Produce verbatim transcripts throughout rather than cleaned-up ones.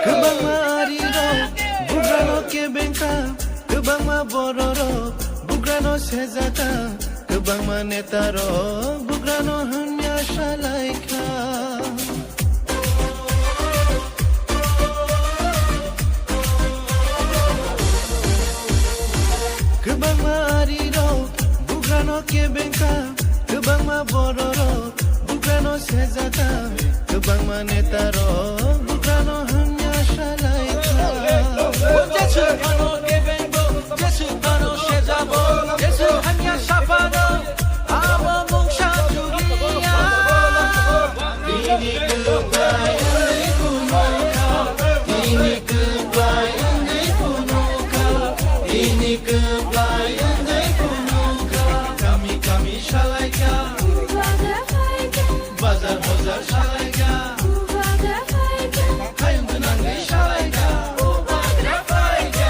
Kwbangma arirok bugrano kebengkha, kwbangma bororok bugrano sejaka, kwbangma netarok bugrano hamya salaikha. Kwbangma arirok bugrano kebengkha, kwbangma bororok bugrano sejaka, kwbangma netarok bugrano hamya salaikha. Jesu phano kebengbo, Jesu phano sejabo, Jesu hamya saphano, abo mungsa juliya. Bini kwplai wngwi phunukha, bini kwplai wngwi phunukha, bini kwplai wngwi phunukha. Kami kami salaikha, bazar bazar salaikha, hayung gwnangwi salaikha. Bubagra paikha.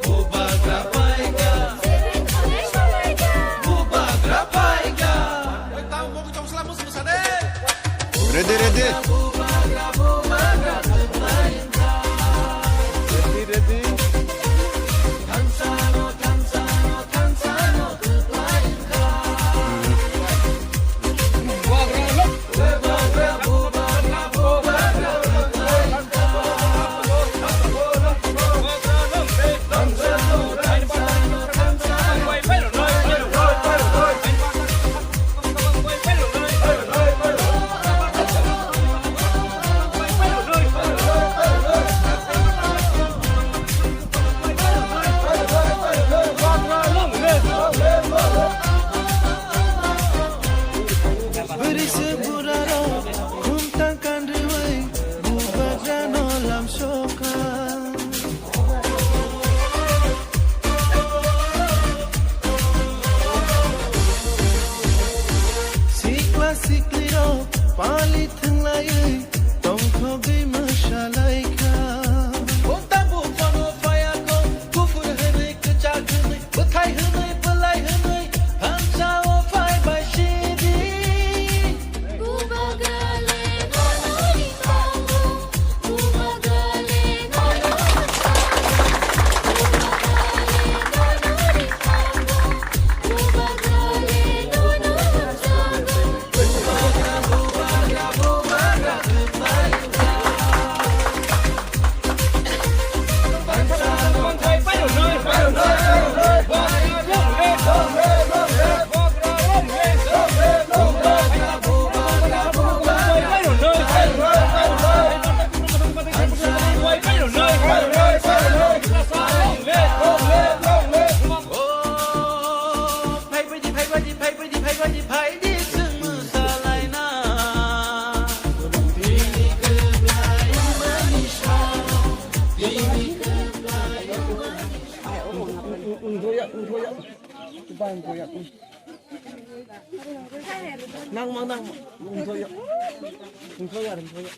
Bubagra paikha. Bubagra paikha. Ready, ready. Ready, ready. Bwrwi se burarok khumtang kanrwi bubagrano lamsokha. Sikla siklirok pali thwnglaiwi tongthogwi mwsalaikha. Bonta buphano phaiya kho, kuphur hwnwi, kwchak hwnwi, bwthai hwnwi, bwlai hwnwi, thansa o phai bai sidi. Nang mang nang. Hungsoya. Hungsoya, hungsoya.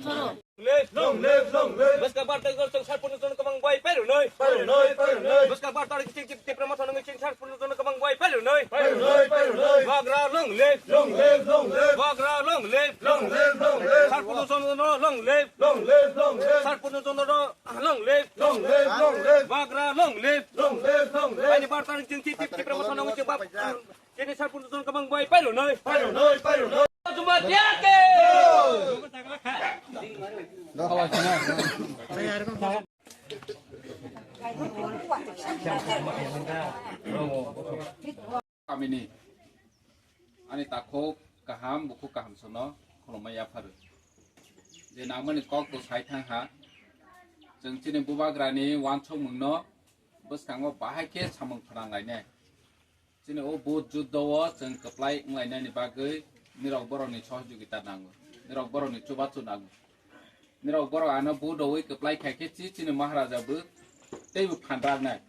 Long live, long live, long live. Bwskang bar tarik chwng sar punu jon kwbang bai pairwnai. Pairwnai, pairwnai. Bwskang bar tarik chwng chwng Tipra Motha nungwi chwng sar punu jon kwbang bai pairwnai. Pairwnai, pairwnai. Bagra long live. Long live, long live. Bagra long live. Long live, long live. Sar punu jon no long live. Long live, long live. Sar punu jon no long live. Long live, long live. Bagra long live. Long live, long live. Ani bar tarik chwng chwng Tipra Motha nungwi chwng bab. Chini sar punu jon kwbang bai pairwnai. Pairwnai, pairwnai. Juma dia ke. Kamini ani takhuk kaham, bukhuk kaham sono khulumma yapharu. Je nangmani kok bo sai thang ha. Chwng chini bubagrani wansukmungno bwskango bahai khe samung phnang lainai. Chini o vote juddo o chwng kwplai wnglainani bagwi nirok borokni sohojogita nango, nirok borokni chubachu nango. Nirok borok ano vote rwui kwplai khai khe chi chini Maharaja bo teibo phan raknai.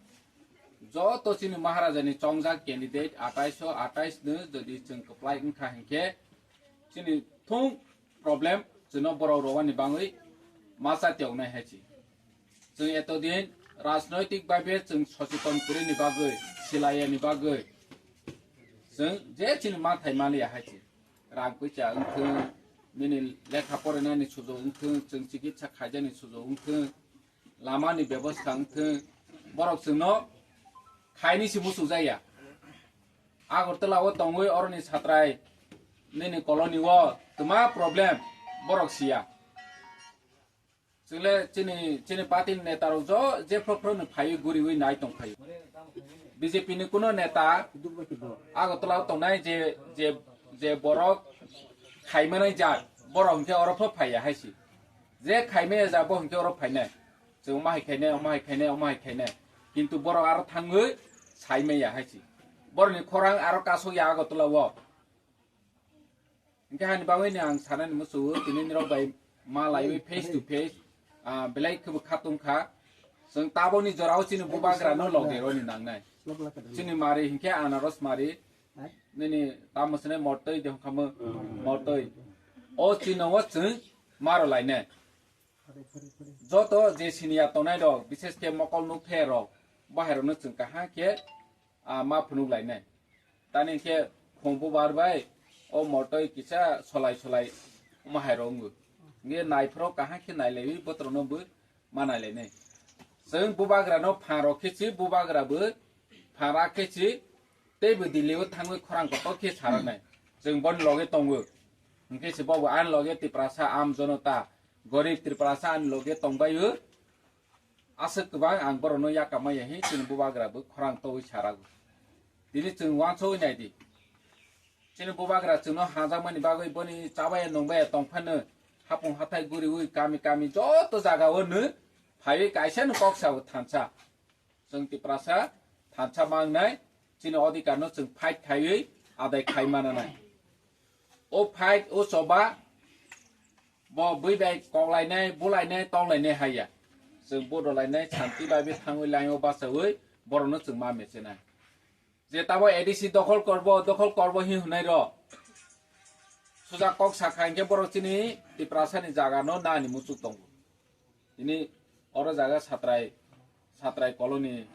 Joto chini Maharajani chongjak candidate atais o atais no jodi chwng kwplai wngkha hinkhe chini thung problem chwngno borok rwani bangwi masa tiyoknai hai chi. Chwng etodin rajnoitik baibe chwng socheton kwrwini bagwi, silayani bagwi chwng je chini mathai maliya hai chi. Rang puisa wngthwng, nini lekha porinani sujuk wngthwng, chwng chikitsa khaijani sujuk wngthwng, lamani bebosta wngthwng, borok chwngno khaini se muchukjakya. Agartala o tongwi oroni satrai nini colony o twma problem borok siya. Chwngla chini, chini party ni neta rok jo jephru phru no phaiwi guriwi nai tong phaio. B J P ni kuno neta Agartala o tongnai je, je, je borok khaimanai jat, borok hinkhe oro pho phaiya hai se. Je khaimaya jat bo hinkhe oro phainai. Chwng omo hai khainai, omo hai khainai, omo hai khainai. Kintu borok aro thangwi saimaya hai se. Borokni khorang aro kasokya Agartala o. Hinkhe hani bagwi ni ang sanani muchungo, tini nirok bai ma laiwi face to face, ah, belai khebo khatung kha. Chwng taboni jorao chini bubagrano loge roni nangnai. Chini mari hinkhe anaros mari, nini tamo sene mortoi de hongkhamo mortoi. O chino o chwng maro lainai. Joto je siniya tongnai rok, bises khe mokol nukphe rok, bahai rokno chwng kaham khe, ah, ma phunuk lainai. Tani khe khumbu bar bai o mortoi kisa solai solai omo hai rok wngo. Nge naiphuru kaham khe nailaiwi botrokno bo ma nailainai. Chwng bubagrano phan rok khe si, bubagra bo phan rak khe si, tei bo Delhi o thangwi khorang kotor khe saranai. Chwng boni loge tongo. Hinkhe se bobo ani loge Tiprasa Aam Janata, Gorib Tiprasa ani loge tongbaio. Aswk kwbang ang borokno yakamaya hi chini bubagra bo khorang towi sarago. Tini chwng uansugwi nai di. Chini bubagra chwngno hajakmani bagwi boni chabaya nungbaya tongphano hapung hathai guriwi kami kami joto jagao nw phaiwi kaisa nw kok sao thansa. Chwng Tiprasa thansa mangnai chini odhikarno chwng fight khaiwi adai khai mananai. O fight o choba bo bui bai koklainai, bulainai, tonglainai haiya. Chwng bodolainai, santi bai bi thangwi laio bachawi borokno chwng ma mechenai. Je tamo A D C dokhol korbo, dokhol korbo hi hwnai rw. Suja kok sakha hinkhe borok chini Tiprasani jagano nani muchuk tongo. Tini oro jaga satrai, satrai colony,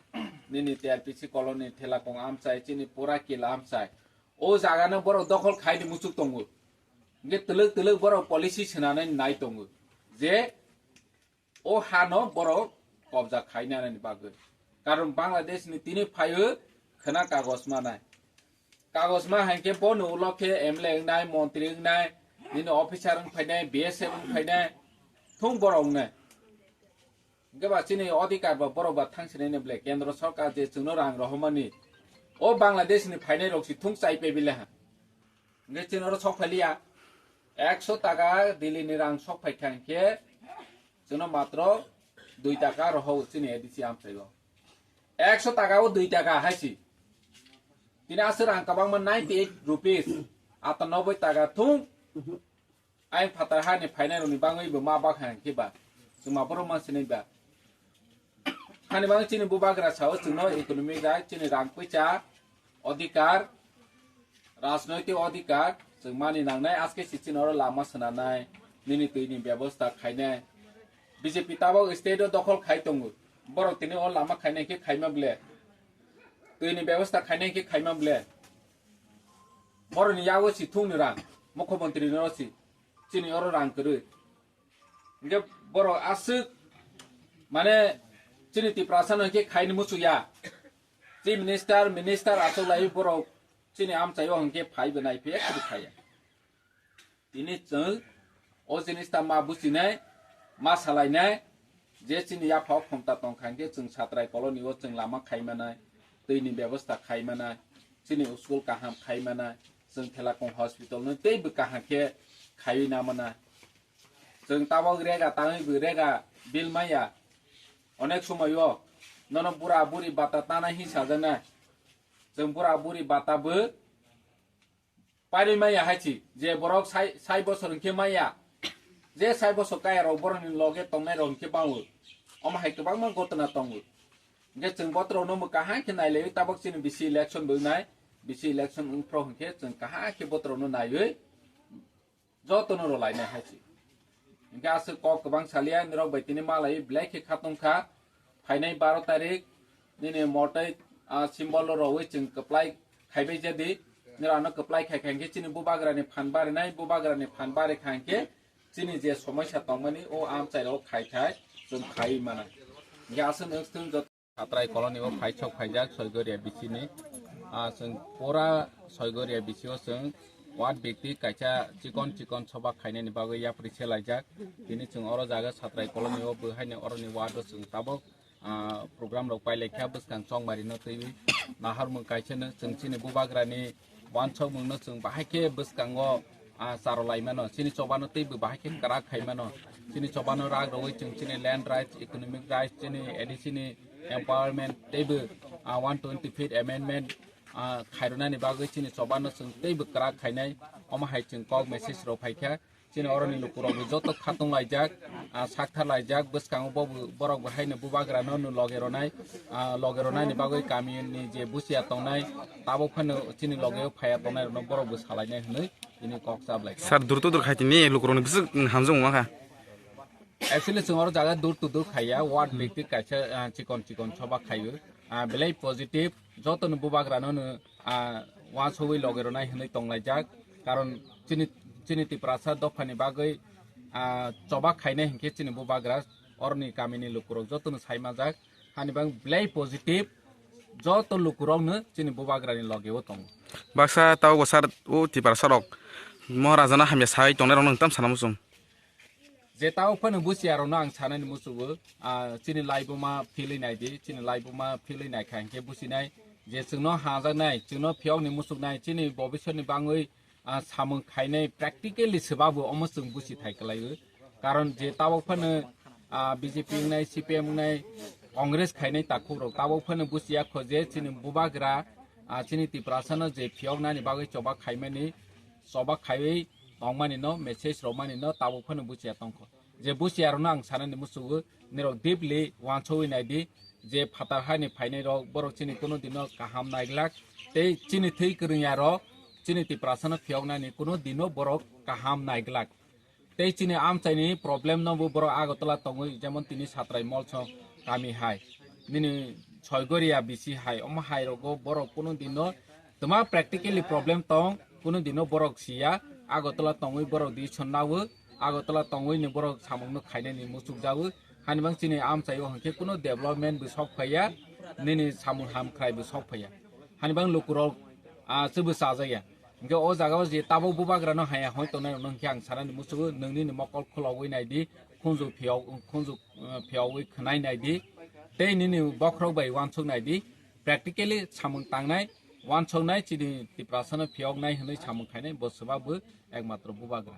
nini T R P C colony, Thelakong amchai, chini pura kila amchai. O jagano borok dokhol khaini muchuk tongo. Hinkhe twlwk twlwk borok policy swnanai nai tongo. Je o hano borok kobja khainani bagwi. Karon Bangladesh ni tini phaio khwna kagoj manai. Kagoj ma hai khe bono ulo khe M L A wngnai, montri wngnai, nini officer wng phainai, B S F wng phainai, thung borok wngnai. Hinkhe ba chini odhikar ba borok ba thang sinai ni ble kendro sorkar je chwngno rang rohormani. O Bangladesh ni phainai rok si thung chai pe bile ha. Hinkhe chini oro sok phai liya. Ekso taka Delhi ni rang sok phai kha hinkhe chwngno matro dui taka rohor chini A D C amchai o. Ekso taka o dui taka hai si. Tini aswk rang kwbangma ninety eight rupees. Atanoboi taka thung. Ayang phatar hani phainai rokni bangwi bo ma bak hai khe ba. Chwng ma borok ma sinai ba. Hani bang chini bubagra sao chwngno economic right, chini rang poisa odhikar, rajnoitik odhikar chwng mani nangnai, aske si chini oro lama swnanai, nini twi ni bebosta khainai. B J P tabok state o dokhol khai tongo. Borok tini o lama khainai khe khaima ble. Twi ni bebosta khainai khe khaima ble. Borok ni yago si thung ni rang, mukhyamantri ni oro si. Chini oro rang kwrwi. Hingke borok aswk, mane, chini Tiprasa no hingke khaini muchukya. Chief Minister, Minister achuk lai borok chini amchaio hingke phai bo nai phiya kiri khaya. Tini chwng o jinis ta ma buchinai, ma salainai, je chini yaphao khomta tongkha hingke chwng satrai colony o chwng lama khaimanai, twi ni bebosta khaimanai, chini school kaham khaimanai, chwng Thelakung hospital no teibo kaham khe khaiwi namanai. Chwng tabok rega tangwi bo rega bill maya. Onek somoyo nono bura buri bata tana hi sajana. Chwng bura buri bata bo pairwi maya hai chi. Je borok sai, sai bosor hwnkhe maya. Je sai bosor kaya rok borokni loge tongnai rok hwnkhe bango. Omo hai kwbangma gotna tongo. Hwnkhe chwng botrokno mwkang hai khe nailaio tabok chini bisi election bo wngnai. Bisi election wngphro hwnkhe chwng kaham khe botrokno naiwi jotono rwlainai hai se. Hingke aswk kok kwbang salia, nirok bai tini malai belai khe khatungkha. Phainai baro tarik nini motoi, ah, symbol rwui chwng kwplai khaibai jadi. Nirok ano kwplai khai khai hingke chini bubagrani phan barinai, bubagrani phan bari kha hingke chini je somosya tongmani o amchai rok khai khai chwng khai mana. Hingke aswk nwng swtwng jot- Satrai colony o phaisok phaijak Soigoria bisini. Ah, chwng pura Soigoria bisio chwng ward bikti kaisa chikon chikon soba khainani bagwi yapri se laijak. Tini chwng oro jaga Satrai colony o bo haino oroni ward o chwng tabok, ah, program rok pailaikha bwskang chongmari no twiwi. Naharmung kaisa no chwng chini bubagrani wansokmungno chwng bahai khe bwskango, ah, charwlai mano, chini chobano teibo bahai khe kwrak khai mano. Chini chobano rak rwui chwng chini land rights, economic rights, chini A D C ni empowerment teibo, ah, one twenty fifth amendment, ah, khairwnani bagwi chini chobano chwng teibo kwrak khainai. Omo hai chwng kok message rw phaikha. Chini oroni lukurokbo joto khatung laijak, ah, sakthar laijak, bwskango bobo, borokbo haino bubagrano no loge ronai, ah, loge ronaini bagwi kamini je busia tongnai, tabuk phano chini logeo phaiya tongnai rokno borokbo salainai hwnwi tini kok chap lai. Sir, dur to dur khai tini lukurokni bwswk hamjak wngma kha. Actually, chwng oro jaga door to door khaiya, ward bikti kaisa, ah, chikon chikon soba khaio. Ah, belai positive, jotono bubagrano no, ah, wansugwi loge ronai hwnwi tonglaijak. Karon chini, chini Tiprasa dophani bagwi, ah, choba khainai hinkhe chini bubagra oroni kamini lukurok jotono saimajak. Hani bang belai positive, joto lukurokno chini bubagrani logeo tongo. Baksa tabuk bo sir, o Tiprasa rok Maharajano hamya sai tongnai rokno nwng tam sana muchung. Je tabuk phano busiya rokno ang sanani muchungo, ah, chini laibuma philwi naidi, chini laibuma philwi naikha hinkhe businai je chwngno hajaknai, chwngno phiyokni muchuknai, chini bobiswrni bangwi, ah, samung khainai practically swbabu omo chwng busi thai kwlaiwi. Karon je tabuk phano, ah, B J P wngnai, C P M wngnai, Congress khainai takhukrok tabuk phano busiya kho je chini bubagra, ah, chini Tiprasano je phiyoknani bagwi choba khaimani, choba khaiwi tongmani no, message rwmani no tabuk phano buchiya tongkho. Je buchiya rokno ang sanani muchungo, nirok deeply wansugwi naidi, je phatar hani phainai rok, borok chini kuno dino kaham naiglak, tei chini thwi kwrwngya rok, chini Tiprasano phiyoknani kuno dino borok kaham naiglak. Tei chini amchaini problem no bo borok Agartala tongwi, jemon tini Satrai Molso kami hai, nini Soigoria bisi hai, omo hai rogo borok kuno dino twma practically problem tong, kuno dino borok siya. Agartala tongwi borok decision nawo, Agartala tongwi ni borok samung no khainani muchuk jawo. Hani bang chini amchaio hwnkhe kuno development bo sok phaiya, nini samung hamkrai bo sok phaiya. Hani bang lukurok, ah, chwbo chajakya. Hingke o jaga o je tabuk bubagrano haya hoi tongnai rokno hingke ang sanani muchungo, nongni ni mokol khulogwi naidi, khunju phiyok, khunju, eh, phiyogwi khwnai naidi, tei nini bokhorok bai wansuk naidi, practically samung tangnai, wansuknai chini Tiprasano phiyoknai hwnwi samung khainai bo swbabo ekmatro bubagra.